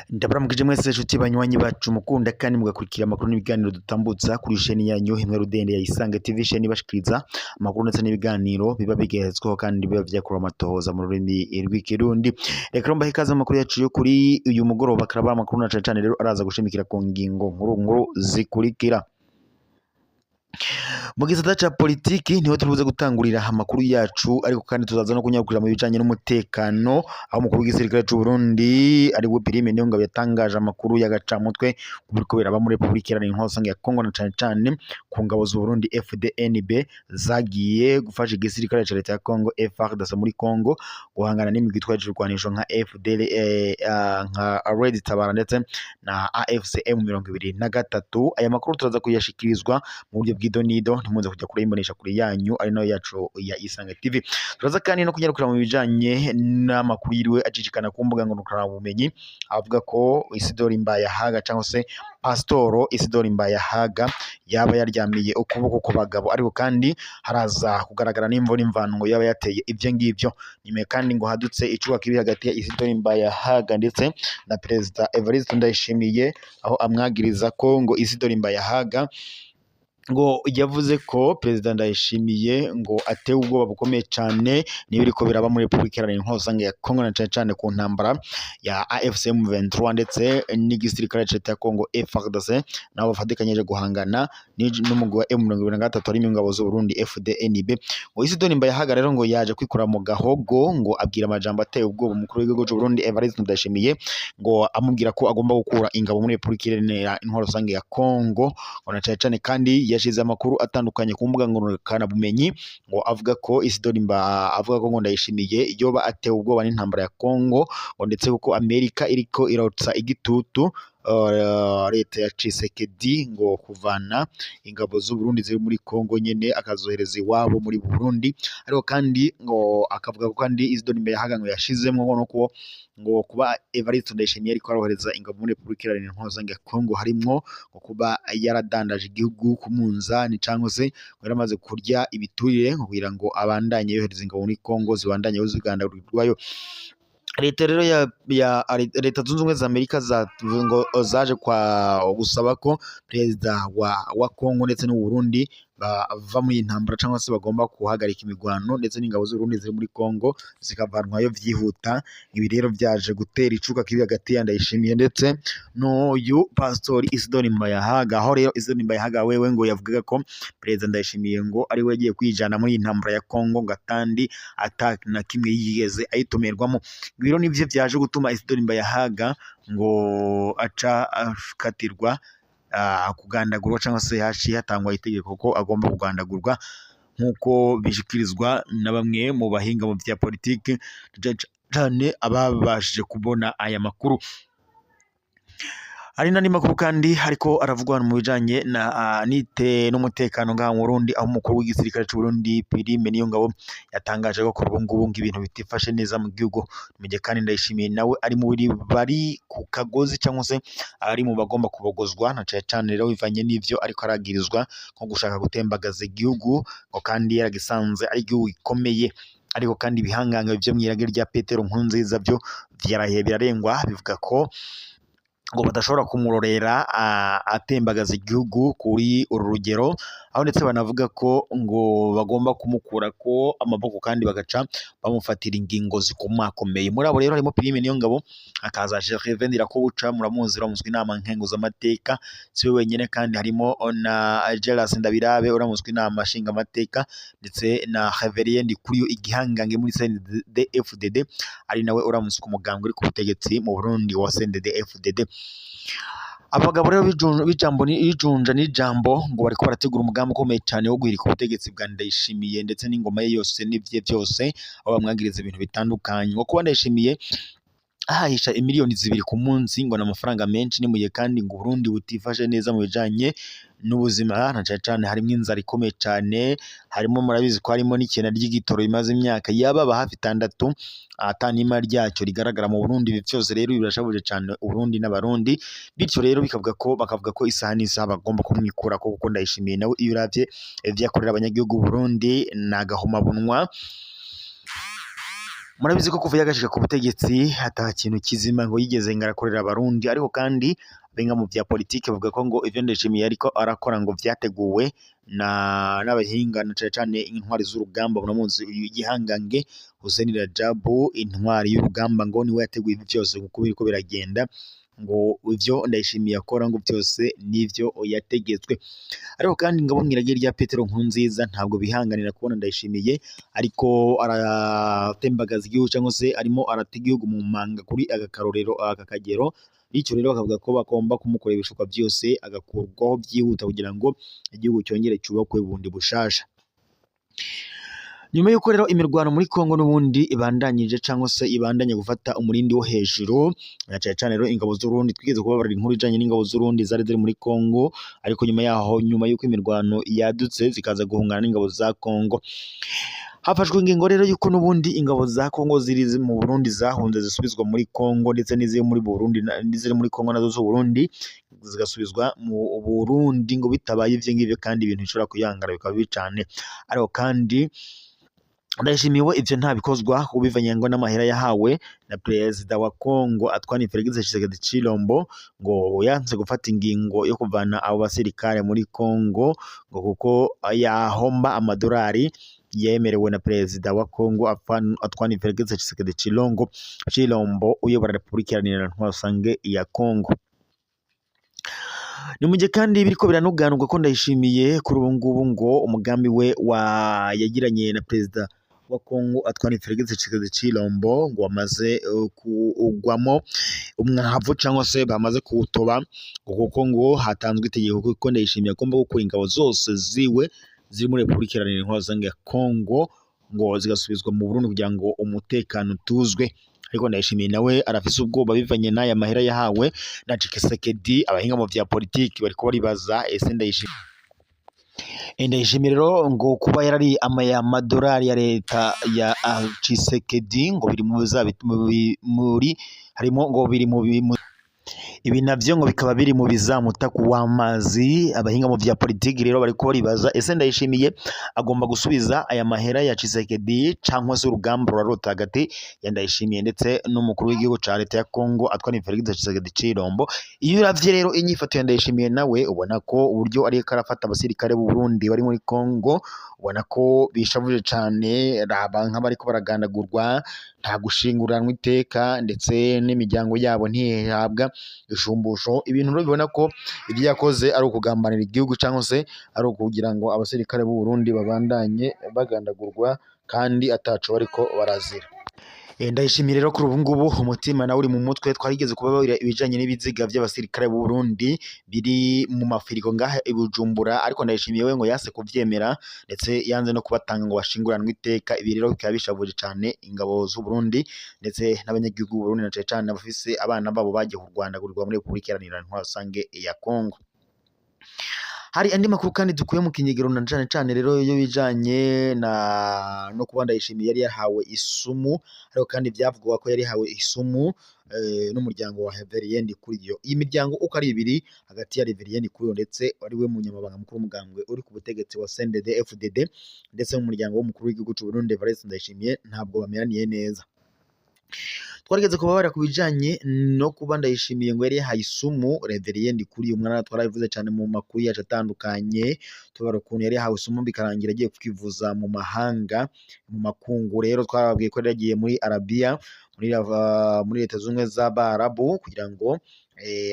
Ndabaramukije mwese nshuti banywanyi bacu mukunda kandi mugakurikira amakuru n'ibiganiro dutambutsa kuri sheni yanyu imwe rudende ya Isange TV, sheni ibashikiriza amakuru ndetse n'ibiganiro biba bigezweho kandi biba vyakorewe amatohoza mu rurimi rw'Ikirundi. Reka rero mbahe ikaze mu makuru yacu yo kuri uyu mugoroba, akaba ari amakuru na cane cane rero araza gushimikira ku ngingo nkuru nkuru zikurikira. Mu gisata ca politiki niho turibuze gutangurira amakuru yacu, ariko kandi tuzaza no kunyarukira mu bijanye n'umutekano, aho umukuru w'igisirikare c'u Burundi ari we Prime Niyongabo yatangaje amakuru y'agacamutwe ku biriko biraba muri Republika Iharanira Intwaro Rusange ya Kongo, na cane cane ku ngabo z'u Burundi FDNB zagiye gufasha igisirikare ca leta ya Kongo FARDC muri Kongo guhangana n'imigwi itwaje ibirwanisho nka FDL, nka Red Tabara ndetse na AFC M23. Aya makuru turaza kuyashikirizwa mu buryo bw'idonido, ntimuze kujya kure y'imbonesha kure yanyu ari nayo yacu ya Isange TV. Turaza kandi no kunyarukira mu bijanye n'amakuru yiriwe acicikana ku mbuga ngurukanabumenyi, avuga ko Isidori Mbayahaga cyangwa se Pasitoro Isidori Mbayahaga yaba yaryamiye ukuboko ku bagabo, ariko kandi haraza kugaragara n'imvo n'imvano ngo yaba yateye ibyo ngibyo. Nyuma kandi ngo hadutse icuka kiri hagati ya Isidori Mbayahaga ndetse na Perezida Evariste Ndayishimiye, aho amwagiriza ko ngo Isidori Mbayahaga ngo yavuze ko Perezida Ndayishimiye ngo atewe ubwoba bukomeye cane n'ibiriko biraba muri Republika Iharanira Intwaro Rusange ya Kongo, na cane cane ku ntambara ya AFC M23 ndetse n'igisirikare ca leta ya Kongo FARDC, nabo bafatikanyije guhangana n'umugwi wa M23 harimo ingabo z'u Burundi FDNB. Ngo Isidori Mbayahaga rero ngo yaje kwikura mu gahogo, ngo abwira amajambo ateye ubwoba umukuru w'igihugu c'u Burundi Evariste Ndayishimiye, ngo amubwira ko agomba gukura ingabo muri Republika Iharanira Intwaro Rusange ya Kongo, ngo na cane cane kandi yashize amakuru atandukanye ku mbuga ngurukanabumenyi, ngo avuga ko Isidori Mba avuga ko ngo Ndayishimiye yoba atewe ubwoba n'intambara ya Kongo, ngo ndetse kuko Amerika iriko irotsa igitutu leta ya Tshisekedi ngo kuvana ingabo z'u Burundi ziri muri Kongo nyene akazohereza iwabo muri Burundi. Ariko kandi ngo akavuga ko kandi Isidori Mbayahaga ngo yashizemwo ngo nuko ngo kuba Evariste Ndayishimiye ariko arohereza ingabo muri Republika Iharanira Intwaro Rusange ya Kongo harimwo ngo kuba yaradandaje igihugu ku munzani, cyangwa se ngo yaramaze kurya ibiturire ngo kugira ngo abandanye yohereza ingabo muri Kongo zibandanye zigandagurirwayo. Leta rero ya Leta Zunze Ubumwe za Amerika ngo zaje kwa gusaba ko perezida wa Kongo ndetse n'u Burundi bava muri iyi ntambara, cyangwa se bagomba guhagarika imigwano, ndetse n'ingabo z'u Burundi ziri muri Kongo zikavanwayo vyihuta. Ibi rero vyaje gutera icuka kibi hagati ya Ndayishimiye ndetse n'uyu Pastori Isidori Mbayahaga, aho rero Isidori Mbayahaga wewe ngo yavugaga ko perezida Ndayishimiye ngo ari we yagiye kwijana muri iyi ntambara ya Kongo, ngo atandi ata na kimwe yigeze ayitumirwamo. Ibi rero nivyo vyaje gutuma Isidori Mbayahaga ngo aca akatirwa kugandagurwa, cyangwa se haciye hatangwa itegeko ko agomba kugandagurwa, nk'uko bishikirizwa na bamwe mu bahinga mu vya politiki, cane ababashije kubona aya makuru. Hari n'andi makuru kandi ariko aravugwa mu bijanye na nite n'umutekano ngaha mu Burundi, aho umukuru w'igisirikare c'u Burundi Prime Niyongabo yatangaje ko kuri ubu ngubu ngo ibintu bitifashe neza mu gihugu. Mu gihe kandi Ndayishimiye nawe ari mu bari ku kagozi, cyangwa se ari mu bagomba kubogozwa, na cane cane rero bivanye n'ivyo ariko aragirizwa nko gushaka gutembagaza igihugu, ngo kandi yaragisanze ari igihugu gikomeye. Ariko kandi ibihangange vyo mw'irage rya Petero Nkurunziza vyo vyarahiye birarengwa, bivuga ko ngo badashobora kumurorera atembagaza igihugu kuri uru rugero, aho ndetse banavuga ko ngo bagomba kumukura ko amaboko kandi bagaca bamufatira ingingo zikomakomeye. Muri abo rero harimo Prime Niyongabo, hakaza Gervais Ndirakobuca, muramuzi uramuswa inama nkenguzamateka, si we wenyine kandi harimo na Geras Ndabirabe uramuswa inama nshingamateka, ndetse na Reverien Ndikuriyo igihangange muri CNDD-FDD, ari nawe uramuswa umugambwe uri ku butegetsi mu Burundi wa CNDD-FDD. Abagabo rero bijambo ijunja n'ijambo ngo bariko barategura umugambi ukomeye cyane wo guhirika ubutegetsi bwa Ndayishimiye ndetse n'ingoma ye yose n'ivye byose, aho bamwagiriza ibintu bitandukanye. Ngo kuba Ndayishimiye ahahisha imiliyoni 2 ku munsi ngo ni amafaranga menshi, ni mu gihe kandi ngo Burundi butifashe neza mu bijanye n'ubuzima, na cane cane harimwo inzara ikomeye cane, harimo murabizi ko harimo n'ikena ry'igitoro rimaze imyaka yababa hafi 6 ata nima ryacyo rigaragara mu Burundi. Ibi vyose rero birashabuje cane Uburundi n'Abarundi, bityo rero bikavuga ko bakavuga ko isaha n'isaha bagomba kumwikurako, kuko Ndayishimiye nawe iyo uravye ivyo akorera abanyagihugu b'u Burundi ni agahomabunwa. Murabizi ko kuva yagashika ku butegetsi ata kintu kizima ngo yigeze ngo arakorera Abarundi, ariko kandi abenga mu vya politike bavuga ko ngo ivyo Ndayishimiye ariko arakora ngo vyateguwe na n'abahinga, na cane cane intwari z'urugamba. Muramuzi uyu igihangange Hussein Rajabu, intwari y'urugamba, ngo niwe yateguye ibi vyose kuko biriko biragenda, ngo ivyo Ndayishimiye akora ngo vyose nivyo yategetswe. Ariko kandi ngabo mw'irage rya Petero Nkurunziza ntabwo bihanganira kubona Ndayishimiye ariko aratembagaza igihugu cyangwa se arimo arata igihugu mu manga kuri aka karorero aka kagero, bityo rero bakavuga ko bagomba kumukorera ibishoboka byose agakurwaho byihuta kugira ngo igihugu cyongere cyubakwe bundi bushasha. Nyuma y'uko rero imirwano muri Kongo n'ubundi ibandanyije cyangwa se ibandanye gufata umurindi wo hejuru, na cane cane rero ingabo z'Urundi, twigeze kubabarira inkuru ijanye n'ingabo z'Urundi zari ziri muri Kongo, ariko nyuma yaho, nyuma y'uko imirwano yadutse zikaza guhungana n'ingabo za Kongo, hafashwe ingingo rero y'uko n'ubundi ingabo za Kongo ziri mu Burundi zahunze zisubizwa muri Kongo, ndetse n'iziri muri Burundi n'iziri muri Kongo nazo z'u Burundi zigasubizwa mu Burundi, ngo bitabaye ivyo ngivyo kandi ibintu bishobora kuyangara bikaba bibi cane. Ariko kandi Ndayishimiye ivyo ntabikozwa kubivanye ngo n'amahera yahawe na perezida wa Kongo Antoine Felix Tshisekedi Tshilombo, ngo yanse gufata ingingo yo kuvana abo basirikare muri Kongo, ngo kuko yahomba amadolari yemerewe na perezida wa Kongo Antoine Felix Tshisekedi Tshilombo uyobora Repubulika Iharanira Intwaro Rusange ya Kongo. Ni mu gihe kandi biriko biranuganurwa ko Ndayishimiye kuri ubu ngubu ngo umugambi we wa yagiranye na perezida wa Kongo Antoine Felix Tshisekedi Tshilombo ngo wamaze kugwamo umwavu cyangwa se bamaze kuwutoba, ngo kuko ngo hatanzwe itegeko ko Ndayishimiye agomba gukura ingabo zose ziwe ziri muri Repubulika Iharanira Intwaro Rusange ya Kongo ngo zigasubizwa mu Burundi kugira ngo umutekano utuzwe. Ariko Ndayishimiye nawe arafise ubwoba bivanye n'aya mahera yahawe na Tshisekedi. Abahinga mu vya politiki bariko baribaza ese Ndayishimiye rero ngo kuba yarari amaya madolari ya leta ya Tshisekedi ngo biri mu muri harimo ngo biri mu ibi navyo ngo bikaba biri mu bizamuta w'amazi. Abahinga mu vya politiki rero bariko baribaza ese Ndayishimiye agomba gusubiza aya mahera ya Tshisekedi cyangwa se urugamba rurarota hagati ya Ndayishimiye ndetse n'umukuru w'igihugu ca leta ya Kongo Antoine Felix Tshisekedi Tshilombo. Iyo uravye rero inyifato ya Ndayishimiye nawe ubona ko uburyo ariko arafata abasirikare b'u Burundi bari muri Kongo, ubona ko bishavuje cane, raba nk'abariko baragandagurwa, nta gushinguranwa iteka, ndetse n'imiryango yabo ntihabwa ishumbusho. Ibintu rero bibona ko ibyo yakoze ari ukugambanira igihugu cyangwa se ari ukugira ngo abasirikare b'u Burundi babandanye bagandagurwa kandi ataco bariko barazira. Ndayishimiye rero kuri ubu ngubu umutima nawe uri mu mutwe. Twarigeze kubabwira ibijanye n'ibiziga vy'abasirikare b'u Burundi biri mu mafirigo ngaha i Bujumbura, ariko Ndayishimiye we ngo yase kuvyemera ndetse yanze no kubatanga ngo bashinguranwe iteka. Ibi rero bikaba bishavuje cane ingabo z'u Burundi ndetse n'abanyagihugu b'u Burundi, na cane cane abafise abana babo bagiye kurwandagurirwa muri Repubulika Iharanira Intwaro Rusange ya Kongo. Hari andi makuru kandi dukuye mu kinyegero, na cane cane rero iyo bijanye na no kuba Ndayishimiye yari yahawe isumu, ariko kandi vyavugwa ko yari yahawe isumu n'umuryango wa Reverien Ndikuriyo. Iyi miryango uko ari ibiri hagati ya Reverien Ndikuriyo ndetse ari we munyamabanga mukuru w'umugambwe uri ku butegetsi wa CNDD FDD ndetse n'umuryango w'umukuru w'igihugu c'u Burundi Evariste Ndayishimiye ntabwo bameraniye neza. Twarigeze kubabara ku bijanye no kuba Ndayishimiye ngo yari yahaye isumu Reverien Ndikuriyo, umwana twarabivuze cane mu makuru yacu atandukanye, tubara ukuntu yari yahawe isumu bikarangira agiye kwivuza mu mahanga mu makungu. Rero twarababwiye ko yari yagiye muri Arabia, muri leta z'ubumwe z'Abarabu kugira ngo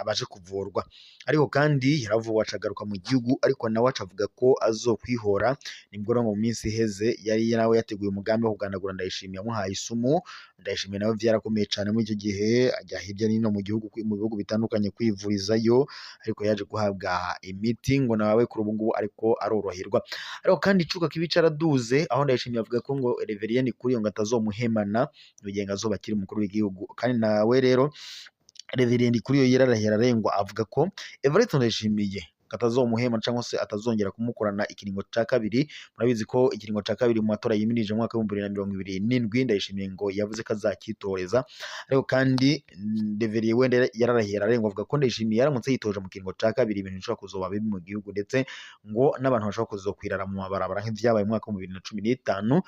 abashe kuvurwa, ariko kandi yaravuwe acagaruka mu gihugu, ariko nawe acavuga ko azokwihora. Nibwo rero mu minsi iheze yari nawe yateguye umugambi wo kugandagura Ndayishimiye amuhaye isumu. Ndayishimiye nawe vyarakomeye cane muri icyo gihe, ajya hirya no hino mu gihugu mu bihugu bitandukanye kwivurizayo, ariko yaje guhabwa imiti ngo nawe kuri ubu ngubu ariko aroroherwa. Ariko kandi icuka kibi caraduze, aho Ndayishimiye avuga ko ngo Reverien Ndikuriyo ngo atazomuhemana mu gihe ngo azoba akiri umukuru w'igihugu. Kandi nawe rero Reverien Ndikuriyo yararahira arengwa avuga ko Evariste Ndayishimiye atazomuhema cyangwa se atazongera kumukorana ikiringo ca kabiri. Murabizi ko ikiringo ca kabiri mu matora yimirije mu mwaka w'2027 Ndayishimiye ngo yavuze ko azakitoreza, ariko kandi Reverien wenda yararahiye ararengwa avuga ko Ndayishimiye yaramutse yitoje mu kiringo ca kabiri ibintu bishobora kuzoba bibi mu gihugu, ndetse ngo n'abantu bashobora kuzokwirara mu mabarabara nk'ivyabaye mu mwaka w'2015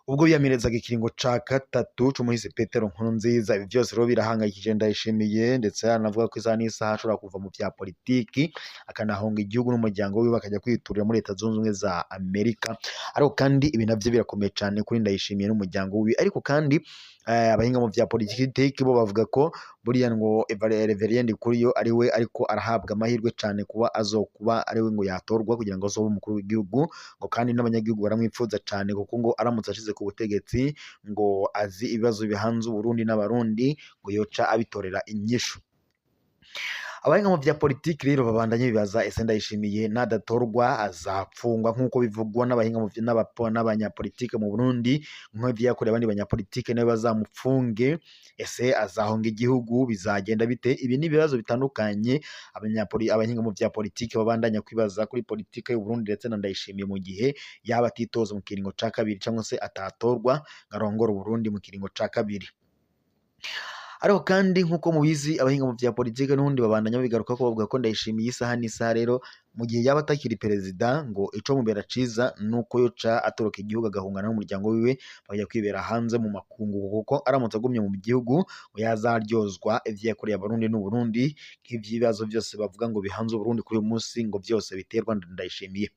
ubwo biyamirezaga ikiringo ca gatatu c'umuhisi Petero Nkurunziza. Ibi vyose rero birahangayikishije Ndayishimiye, ndetse aranavuga ko isaha n'isaha ashobora kuva mu vya politiki akanahunga igihugu n'umuryango wiwe bakajya kwiturira muri Leta Zunze Ubumwe za Amerika. Ariko kandi ibi navyo birakomeye cane kuri Ndayishimiye n'umuryango wiwe. Ariko kandi abahinga mu vya politiki bo bavuga ko buriya ngo Reverien Ndikuriyo ari we ariko arahabwa amahirwe cane kuba azokuba ari we ngo yatorwa kugira ngo azobe umukuru w'igihugu, ngo kandi n'abanyagihugu baramwipfuza cane kuko ngo aramutse ashize ku butegetsi ngo azi ibibazo bihanze Uburundi n'Abarundi ngo yoca abitorera inyishu. Abahinga mu vya politiki rero babandanye bibaza ese Ndayishimiye nadatorwa azapfungwa nk'uko bivugwa n'abahinga mu n'abanyapolitike mu Burundi, nk'ivyo yakoreye abandi banyapolitike nawe bazamupfunge, ese azahonga igihugu bizagenda bite? Ibi ni ibibazo bitandukanye abahinga mu vya politiki babandanya kwibaza kuri politike y'u Burundi ndetse na Ndayishimiye mu gihe yaba atitoza mu kiringo ca kabiri cyangwa se atatorwa ngo arongore Uburundi mu kiringo ca kabiri. Ariko kandi nk'uko mubizi abahinga mu vya politike n'ubundi babandanya bigaruka ko bavuga ko Ndayishimiye isaha n'isaha rero mu gihe yaba atakiri perezida ngo ico mubera ciza nuko yoca atoroka igihugu agahungana n'umuryango wiwe bakajya kwibera hanze mu makungu, kuko aramutse agumye mu gihugu ngo yazaryozwa ivyo yakoreye Abarundi n'Uburundi, nk'ivy'ibibazo byose bavuga ngo bihanze Uburundi kuri uyu munsi ngo byose biterwa na Ndayishimiye.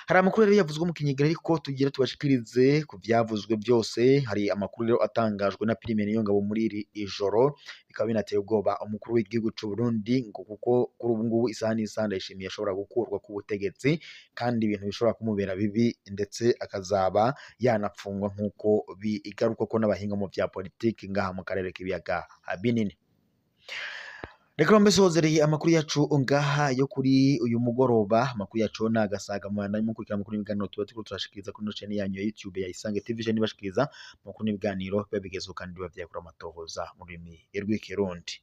Hari amakuru rero yavuzwe mu Kinyegera ariko tugira tubashikirize ku vyavuzwe byose. Hari amakuru rero atangajwe na Prime Niyongabo muri iri ijoro, bikaba binateye ubwoba umukuru w'igihugu c'u Burundi ngo kuko kuri ubu ngubu isaha n'isaha Ndayishimiye ashobora gukurwa ku butegetsi kandi ibintu bishobora kumubera bibi ndetse akazaba yanapfungwa nk'uko bigaruka ko n'abahinga mu vya politiki ngaha mu karere k'ibiyaga binini. Reka mbesozereye amakuru yacu ngaha yo kuri uyu mugoroba. Amakuru yacu nagasaga mubandanye mukurikira amakuru n'ibiganiro tuba turiko turashikiriza kuri ino chaîne yanyu ya YouTube ya Isange TV chaîne ibashikiriza amakuru n'ibiganiro biba bigezweho kandi biba vyakura amatohoza mu rurimi rw'ikirundi.